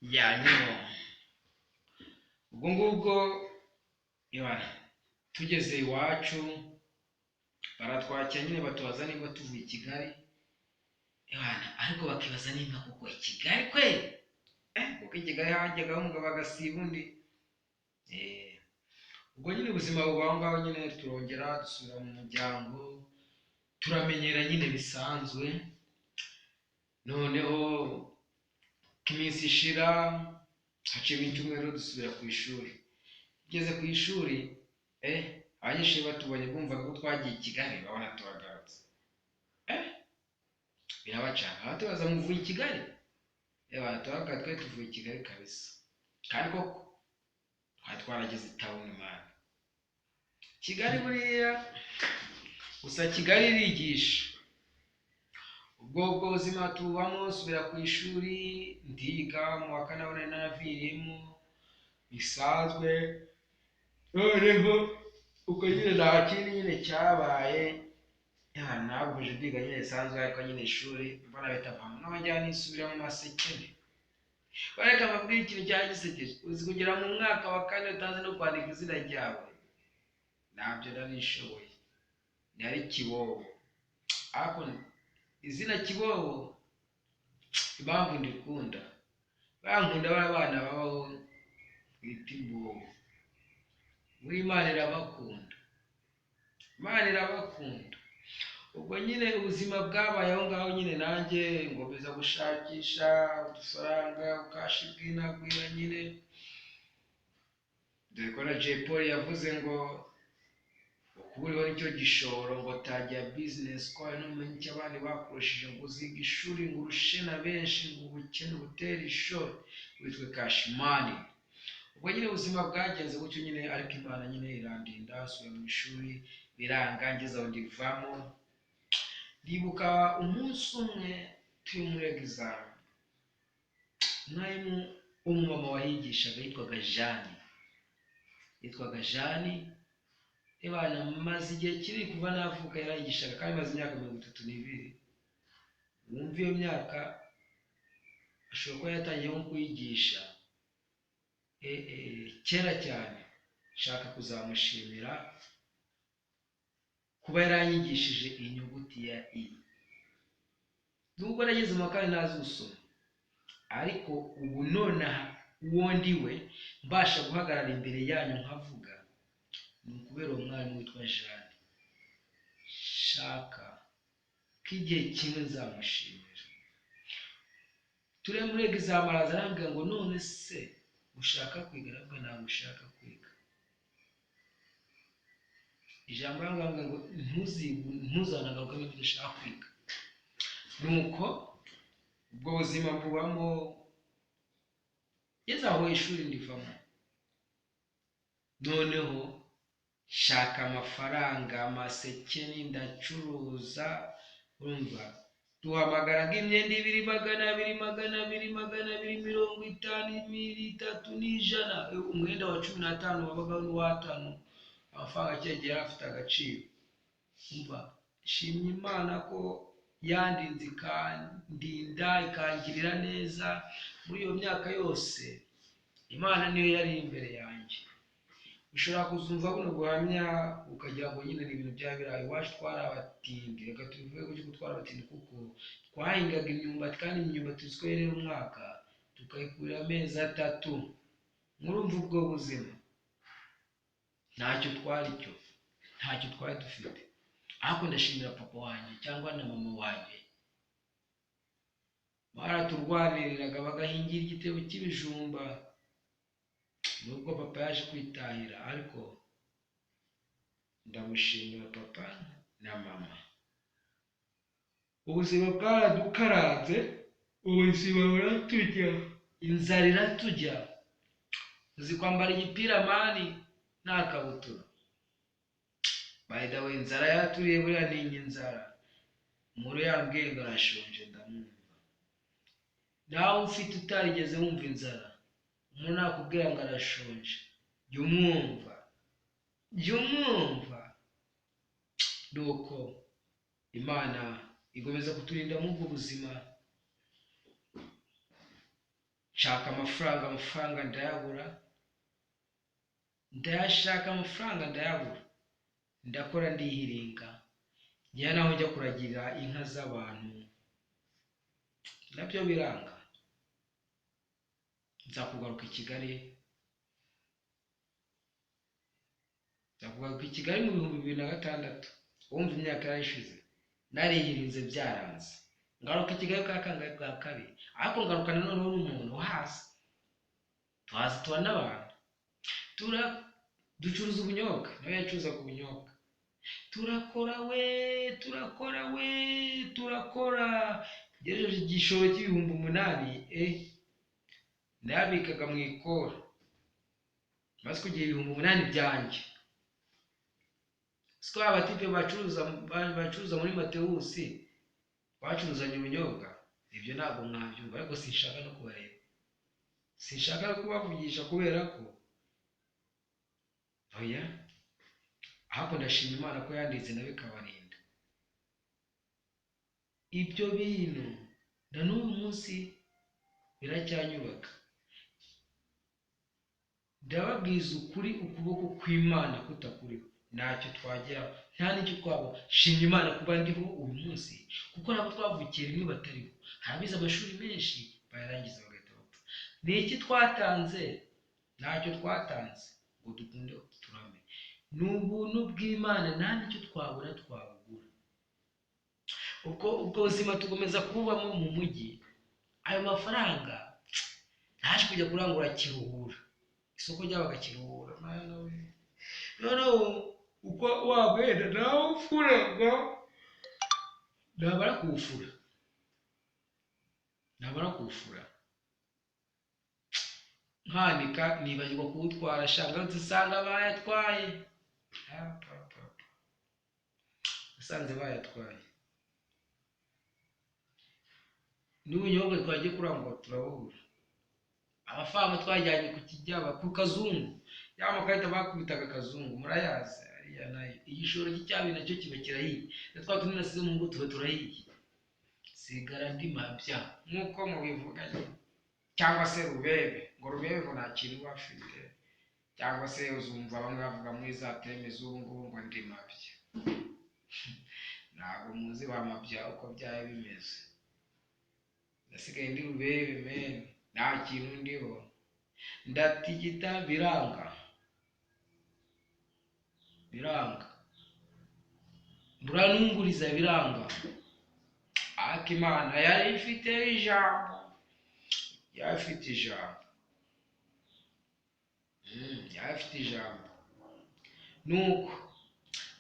Ya nyine ubwo ngubwo Ibana, tugeze iwacu baratwakira nyine, batubaza niba tuvuye i Kigali. Ibana, ariko bakibaza nimba koko i Kigali kweli, kuko i Kigali hajyagaho umugabo agasiba undi. Ubwo nyine ubuzima buba aho ngaho nyine, turongera dusubira mu muryango, turamenyera nyine bisanzwe. Noneho iminsi ishira, haciyemo icyumweru, dusubira ku ishuri. Tugeze ku ishuri, abanyeshuri batubonye bumvaga ko twagiye i Kigali, babona turagarutse, birabacanga, batubaza: "Muvuye i Kigali?" Turavuga: "Twe tuvuye i Kigali kabisa." Kandi koko twari twarageze i town, man. Kigali buriya gusa, Kigali irigisha. Ubwo buzima tubamo, nsubira ku ishuri, ndiga mu wa kane, aho nari naraviriyemo bisanzwe. Noneho ubwo nyine nta kindi nyine cyabaye, ntabwo ndiga nyine bisanzwe, ariko nyine ishuri mbona bitavamo, nongera nisubira mu masekene. Bareka mbabwire ikintu cyari gisekeje. Uzi kugera mu mwaka wa kane utazi no kwandika izina ryawe? Ntabyo narishoboye, nari Kibobo. Ariko izina Kibobo, impamvu ndikunda, bankunda bariya bana babaho twita imbobo. Buri Imana irabakunda, Imana irabakunda. Ubwo nyine ubuzima bwabaye aho ngaho nyine, nanjye ngomeza gushakisha udufaranga, ukashi bwinagwira nyine, dore ko na Jay Polly yavuze ngo kuba uriho nicyo gishoro, ngo tangira business ko hari n'umenya icyo abandi bakurushije, ngo uziga ishuri, ngo urushe na benshi, ngo ubukene butere ishuri, witwe cash money. Ubwo nyine ubuzima bwagenze gutyo nyine, ariko Imana nyine irandinda, nsubira mu ishuri biranga, ngeze aho ndivamo. Ndibuka umunsi umwe turi muri exam, umwarimu w'umumama wahigishaga yitwaga Jeanne, yitwaga Jeanne. Ebana, maze igihe kinini kuva navuka yarayigishaga, kandi maze imyaka 32. Wumva iyo myaka ashobora kuba yatangiye nko kuyigisha kera cyane. Nshaka kuzamushimira kuba yaranyigishije inyuguti ya I. Nubwo nageze mu wa kane ntazi gusoma, ariko ubu nonaha uwo ndi we, mbasha guhagarara imbere yanyu nkavuga, ni ukubera uwo mwarimu witwa Jeanne. Shaka ko igihe kimwe nzamushimira. Turi muri exam, araza arambwira ngo: "None se ushaka kwiga?" Aravuga: "Ntabwo ushaka kwiga." Ijambo arambwira ngo: "Ntuzanagaruke niba udashaka kwiga." Nuko ubwo buzima mbubamo, ngeze aho ishuri ndivamo. Noneho shaka amafaranga, amaseke, ndacuruza. Urumva duhamagara nk'imyenda ibiri, 200, 200, 250, 3 n'ijana. Umwenda wa 15 wabagaho n'uw'atanu, amafaranga akegera yari afite agaciro. Umva, shimye Imana ko yandinze, ikandinda, ikangirira neza muri iyo myaka yose. Imana niyo yari imbere yanjye. Ushobora kuzumva buno buhamya ukagira ngo nyine ni ibintu bya birayi. Iwacu twari abatindi, reka tubivuge gutyo ko twari abatindi, kuko twahingaga imyumbati, kandi imyumbati tuzi ko yerera umwaka, tukayikurira amezi 3. Murumva ubwo buzima, ntacyo twari cyo, ntacyo twari dufite. Ariko ndashimira papa wanjye cyangwa na mama wanjye, baraturwaniriraga, bagahingira igitebo cy'ibijumba. Nubwo papa yaje kwitahira, ariko ndamushimira papa na mama. Ubuzima bwaradukaranze, ubuzima buratujya, inzara iratujya. Uzi kwambara igipira, man, nta kabutura? By the way, inzara yaraturiye. Buriya ntinya inzara. Umuntu yambwiye ngo arashonje, ndamwumva. Nawe ufite utarigeze wumva inzara, umuntu nakubwira ngo arashonje, jya umwumva, jya umwumva. Nuko Imana ikomeza kuturinda muri ubwo buzima. Nshaka amafaranga, amafaranga ndayabura, ndayashaka amafaranga ndayabura, ndakora ndihiringa, njya naho njya kuragira inka z'abantu nabyo biranga. Nza kugaruka i Kigali, nza kugaruka i Kigali mu 2006, wumva imyaka yarashize, narihirinze byaranze. Ngaruka i Kigali bwa kangahe? Bwa kabiri, ariko ngaruka noneho n'umuntu uhazi, tuhazi tuba n'abantu, ducuruza ubunyobwa, nawe yacuruzaga ubunyobwa, turakora we, turakora we, turakora, ngejeje igishoro cy'ibihumbi 8, nayabikaga mu ikora, maze kugira 8000 byanjye. Siko abatipe bacuruza muri Matewusi bacuruzanye ubunyobwa, ibyo ntabwo mwabyumva, ariko sinshaka no kubareba, sinshaka no kubavugisha kubera ko oya, ahubwo ndashima Imana ko yanditse nawe ikabarinda ibyo bintu. Na n'uyu munsi biracyanyubaka. Ndababwiza ukuri, ukuboko kw'Imana kutakuriho ntacyo twageraho, nta n'icyo twabona. Shima Imana kuba ndiho uyu munsi, kuko nabo twavukiye rimwe batariho. Hari abize amashuri menshi bayarangiza bagahita bapfa. Ni iki twatanze? Ntacyo twatanze ngo dukunde turame. Ni ubuntu bw'Imana, nta n'icyo twabona twabugura. Ubwo buzima tugomeza kubamo mu mujyi. Ayo mafaranga ntaje kujya kurangura Kiruhura, isoko ryabaga Kiruhura. Noneho uko wagenda nawe ufuraga, nabara kuwufura, nabara kuwufura, nkanika nibagirwa kuwutwara, shanga nsanga bayatwaye, nasanze bayatwaye. N'ubunyobwa twagiye kurangura turabubura, amafaranga twajyanye ku kijyaba ku kazungu, ya makarita bakubitaga kazungu murayazi, ariya nayo igishoro cy'icyabi nacyo kiba kirahiye, na twa tundi nasize mu ngo tuba turahiye, sigara ndi mabya nk'uko mubivuga, cyangwa se rubebe, ngo rubebe ngo nta kintu uba afite, cyangwa se uzumva bamwe bavuga muri za teme z'ubu ngubu ngo ndi mabya. Ntabwo muzi ba mabya uko byaba bimeze. Nasigaye ndi rubebe mene, nta kintu ndiho, ndatigita biranga, biranga, muranunguriza biranga. Ariko Imana yari ifite ijambo, yari ifite ijambo, yari ifite ijambo. Nuko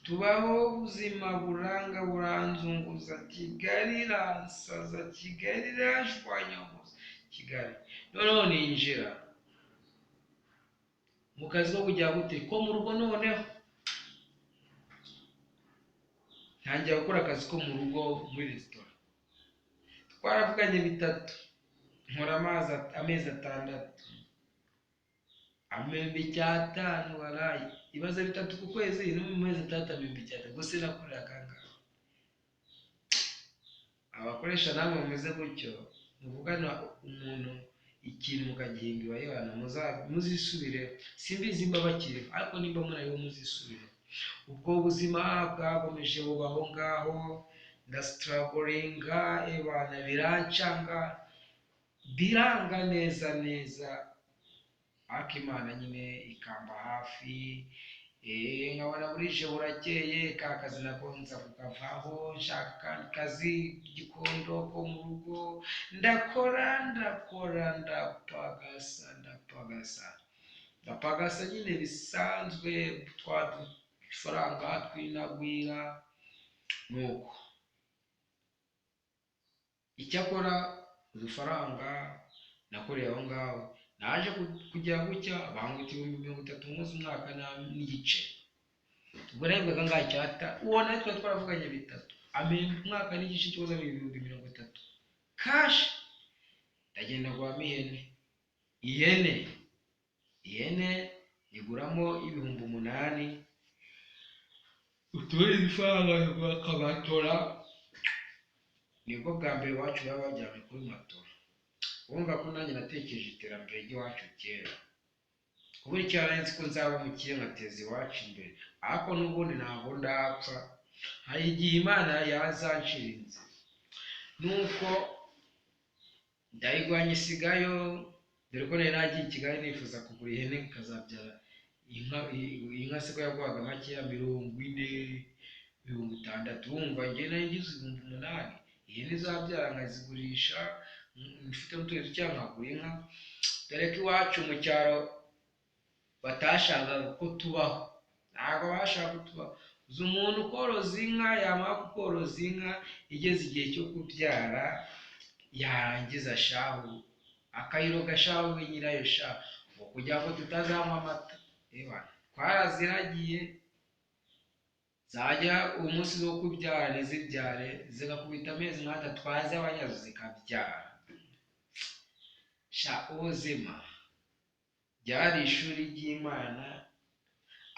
tubaho ubuzima buranga, buranzunguza, Kigali iransaza, Kigali irashwanyaguza, Kigali. Noneho ninjira mu kazi ko kujya gute ko mu rugo, noneho ntangira gukora akazi ko mu rugo muri resitora. Twaravuganye bitatu, nkora amezi 6, amembe 5 waraye, ibaze 3 ku kwezi, no mu mezi 6 amembe 5, gusa nakoreraga ngaho. Abakoresha namwe mumeze gutyo, muvugana umuntu ikintu mukagihimba iwayibana, muzisubire. Simbizi nimba bakiriho, ariko nimba munariho muzisubire. Ubwo buzima bwakomeje bubaho ngaho, ndasitaragoringa, ebana birancanga, biranga neza neza, ariko Imana nyine ikamba hafi. Nkabona burije burakeye, ka kazi nako nza kukavaho, nshaka akandi kazi gikondo ko mu rugo, ndakora ndakora, ndapagasa ndapagasa ndapagasa nyine bisanzwe, twa dufaranga twinagwira. Nuko icyakora udufaranga nakoreye aho ngaho, naje kujya gutya banguta 30,000 nkoze umwaka n'igice. Ubwo narebwaga ngaho icyata, uwo nawe twari twaravuganye bitatu, amemba umwaka n'igice cyoza 30,000 kashi. Ndagenda nguramo ihene, ihene iguramo 8,000, utundi dufaranga bakabatora. Nibwo bwa mbere iwacu baba bajyanye kuri matora. Urumva ko nanjye natekereje iterambere ry'iwacu kera, kubura icyo nzi ko nzaba umukire nkateza iwacu imbere, ariko n'ubundi ntabwo ndapfa, hari igihe Imana yazancira inzira. Nuko ndayigwanya isigayo, dore ko nari nagiye i Kigali nifuza kugura ihene ikazabyara inka, inka siko yaguhaga makeya, 40, 60, wumva njye nari ngize 8000, ihene izabyara nkazigurisha, mfite n'utundi dukeya nkagura inka, dore ko iwacu mu cyaro batashakaga ko tubaho, ntabwo bashaka ko tubaho. Uzi umuntu ukoroza inka, yamara kukoroza inka igeze igihe cyo kubyara, yarangiza shahu akayiroga shahu we nyirayo sha, ngo kugira ngo tutazanywa amata. Ewa twaraziragiye, zajya umunsi wo kubyara ntizibyare, zigakubita amezi nk'atatu, twaza abanyazo zikabyara. Sha ubuzima ryari ishuri ry'Imana,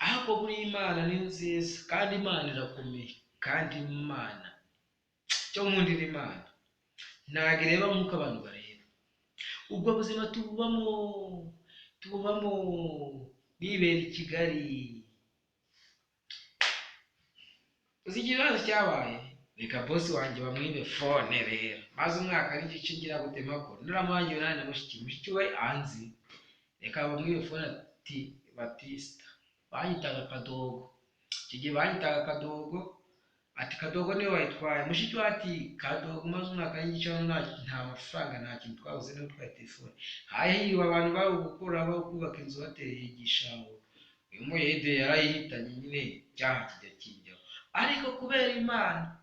ariko buri Imana ni nziza kandi Imana irakomeye, kandi Imana cyo nkundira Imana ntabwo ireba nk'uko abantu bareba. Ubwo buzima tububamo nibera i Kigali. Uzi ikibazo cyabaye? Reka bosi wanjye bamwibe fone rero, maze umwaka n'igice ngira gutema ko nuramuhangiwe nani na mushiki we anzi, reka bamwibe fone. Ati Batista banyitaga Kadogo, icyo gihe banyitaga Kadogo, ati Kadogo niwe wayitwaye. Mushiki we ati Kadogo maze umwaka n'igice hano nta mafaranga, nta kintu twabuze, niwe utwaye telefone. Hahiriwe abantu bari gukora, bari kubaka inzu bateye igishaho, uyu muyede yarayihitanye nyine, icyaha kijya kijyaho, ariko kubera Imana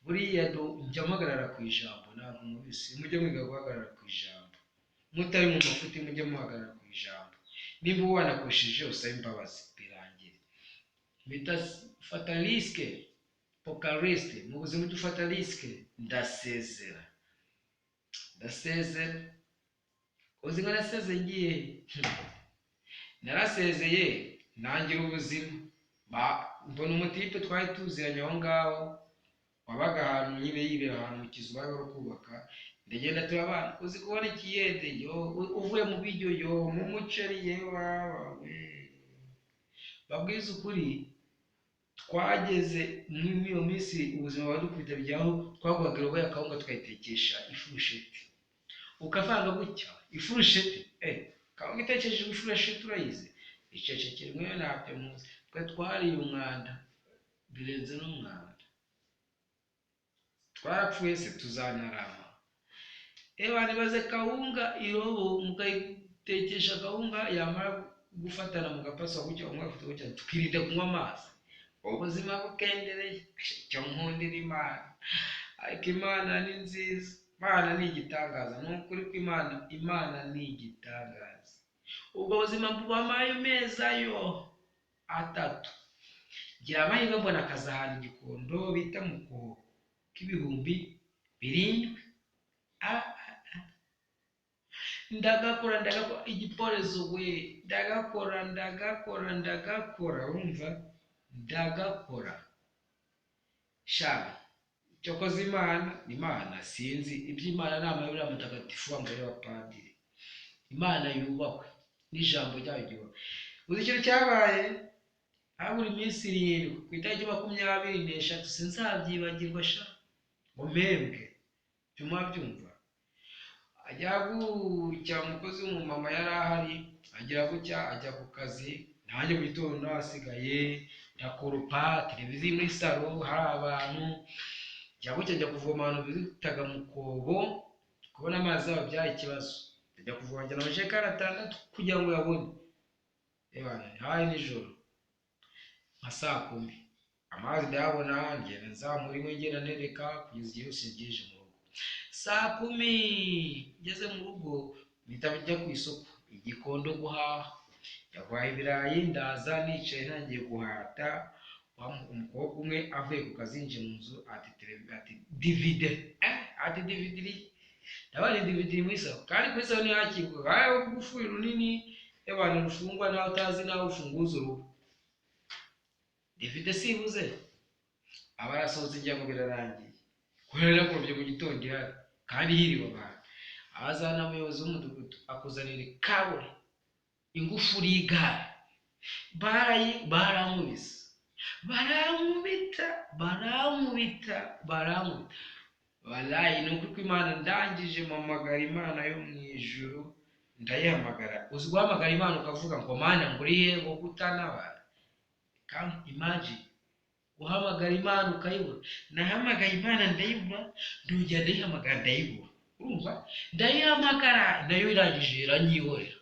buriya njya mpagarara ku ijambo, ntabwo mubisi mujye mwiga guhagarara ku ijambo, mutari mu mafuti mujye muhagarara ku ijambo, niba wanakoresheje usabe imbabazi birangire. Mpita fata risike, pokariste mu buzima ujya ufata risike, ndasezera, uzi nka nasezeye ngiye, narasezeye ntangira ubuzima. Mbona umutipe twari tuziranye aho ngaho, wabaga ahantu nyine yibera ahantu mu kizu bari bari kubaka, ndagenda turabana. Uzi kubona ikiyede yo uvuye mu biryo yo mu muceri ye wawe, babwiza ukuri twageze muri iyo minsi ubuzima badukubita bijyaho, twaguhaga irobo ya kawunga tukayitekesha ifurusheti, ukavanga gutya ifurusheti, kawunga itekesheje ifurusheti urayizi, icecekere mwe ntabyo muzi, twe twariye umwanda birenze n'umwanda, twarapfuye se tuzanarama. Ewa nibaze kawunga irobo mukayitekesha kawunga, yamara gufatana mugapasa gutya, umwe afite gutya, tukirinda kunywa amazi, ubuzima bukendereye. Icyo nkundira Imana, ariko Imana ni nziza, Imana ni igitangaza, ni ukuri ko Imana ni igitangaza. Ubwo buzima bubamaye mezi ayo atatu, ngira amahirwe mbona akazi ahantu i Gikondo bita Mukoho k'ibihumbi 7. Ndagakora igiporezo we, ndagakora urumva ndagakora sha. Cyokoze Imana sinzi iby'Imana, ni amayobera mutagatifu wambaye abapadiri. Imana yubahwe n'ijambo ryayo ryubahwe. Uzi ikintu cyabaye? Habura iminsi 7 ku itariki 23, sinzabyibagirwa sha, ngo mpembwe. Byuma byumva ajya gutya, umukozi w'umumama yari ahari, agira gutya ajya ku kazi, nanjye mu gitondo hasigaye ndakoropa televiziyo muri salo hari abantu, njya gutya njya kuvoma ahantu bitaga mu kobo, kubona amazi yabo byari ikibazo, njya kuvoma njyana amajerekani 6 kugira ngo uyabone. Hari nijoro nka saa 10 amazi ndayabona, ngenda nzamura inkwi ngenda nereka kugeza igihe yose ngejeje mu rugo. Saa 10 ngeze mu rugo mpita njya ku isoko i Gikondo guhaha, njya guhaha ibirayi, ndaza nicaye ntangiye guhata, umukobwa umwe avuye ku kazi yinjiye mu nzu ati divide, ati divide iri, ndabona divide iri muri salo, kandi kuri salo ntihakingurwa, hari ugufuri runini y'abantu rufungwa nawe utazi nawe ufunguza urugo. Divide sibuze, aba arasohotse ngira ngo birarangiye, kubera ko mu gitondo ihari kandi hiriwe abantu. Azana umuyobozi w'umudugudu akuzanira ikabure, ingufuri y'igare. Barankubise, barankubita, barankubita, barankubita. Walayi, ni ukuri kw'Imana, ndangije mpamagara Imana yo mu ijuru, ndayihamagara. Uzi guhamagara Imana ukavuga ngo: "Mana, ngo uri he, ngo kutantabara?" Come imagine guhamagara Imana ukayibura. Nahamagaye Imana ndayibura, ndongera ndayihamagara ndayibura. Urumva, ndayihamagara nayo irangije iranyihorera.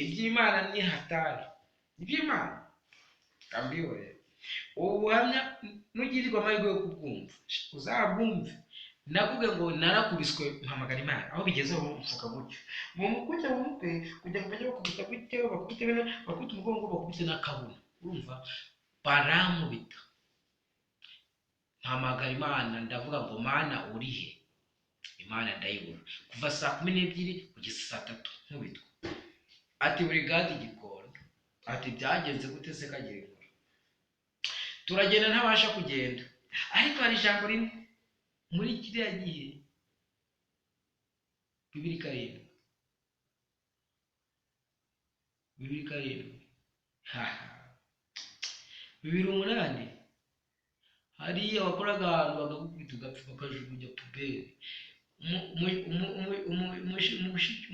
Iby'Imana ni hatari, iby'Imana kambihorera. Ubu buhamya nugirirwa amahirwe yo kubwumva, uzabwumve. Nakubwiye ngo narakubiswe, mpamagara Imana. Aho bigeze aho mfuka gutyo mu gutya mu mutwe, kugira ngo bajye bakubita gutyo, bakubite bino, bakubite umugongo, bakubite n'akabuno. Urumva, barankubita, mpamagara Imana, ndavuga ngo: "Mana, uri he?" Imana ndayibura kuva saa 12 kugeza saa 3 nkubitwa. Ati: "Burigade Gikondo." Ati: "Byagenze gute se?" Kagira inkuru. Turagenda, ntabasha kugenda, ariko hari ijambo rimwe muri kiriya gihe, 2007, 2007, haha, 2008, hariya wakoraga ahantu bakagukubita ugapfa, bakajugunya poubelle.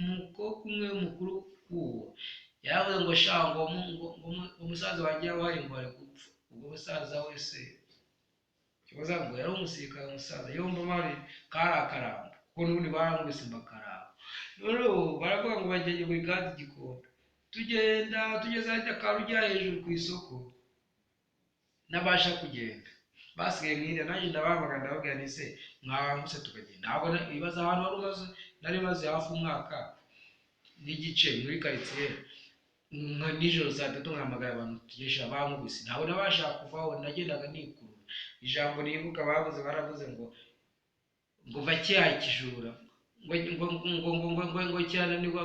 Umukobwa umwe mukuru w'uwo yaravuze ngo: "Sha, ngo musaza wanjye yaba hari, ngo ari gupfa." Ubwo musaza wese kibaza ngo yari umusirikare, umusaza yumva mari kari akarambo, kuko n'ubundi baramubise mbakaramba. Noneho baravuga ngo bajyanye burigade Gikondo. Tugenda, tugeze hajya Karujya hejuru ku isoko, nabasha kugenda, basigaye mwiriya. Nanjye ndabahamagara, ndababwira nti: "Se mwabangutse tukagenda?" Ntabwo ibaza ahantu wari umaze, nari maze hafi umwaka n'igice muri karitsiye, nka nijoro saa 3 nkahamagara abantu tugesha. Bankubise, ntabwo nabasha kuvaho, nagendaga nikurura. Ijambo nibuka bavuze, baravuze ngo va cyaha kijura, ngo ngo ngo ngo ngo ngo ngo cyananirwa.